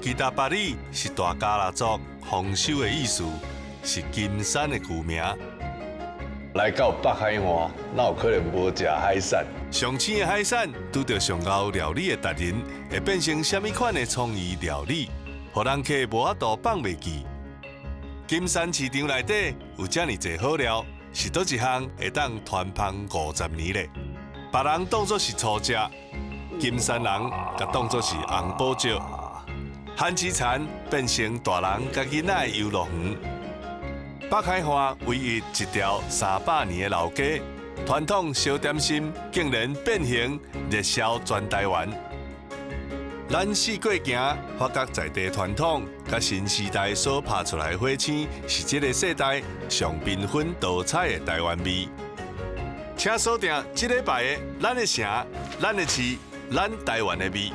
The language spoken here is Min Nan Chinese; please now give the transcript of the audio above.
其達巴里是大加那族豐收的意思，是金山的舊名。來到北海岸，哪有可能無食海產？上鮮的海產拄著上𠢕料理的達人，會變成啥物款的創意料理，予人客無法度放袂記。金山市場內底有遮爾濟好料，是佗一項會當傳芳50年咧？別人當作是粗食，金山人共當作是紅寶石。番薯田變成大人佮囡仔的遊樂園。北海岸唯一一條300年的老街，傳統小點心竟然變形熱銷全台灣。咱四界行，發覺在地傳統佮新時代所拍出來的火星，是這个世代上繽紛多彩的台灣味。請鎖定這禮拜的咱的城、咱的市、咱台灣的味。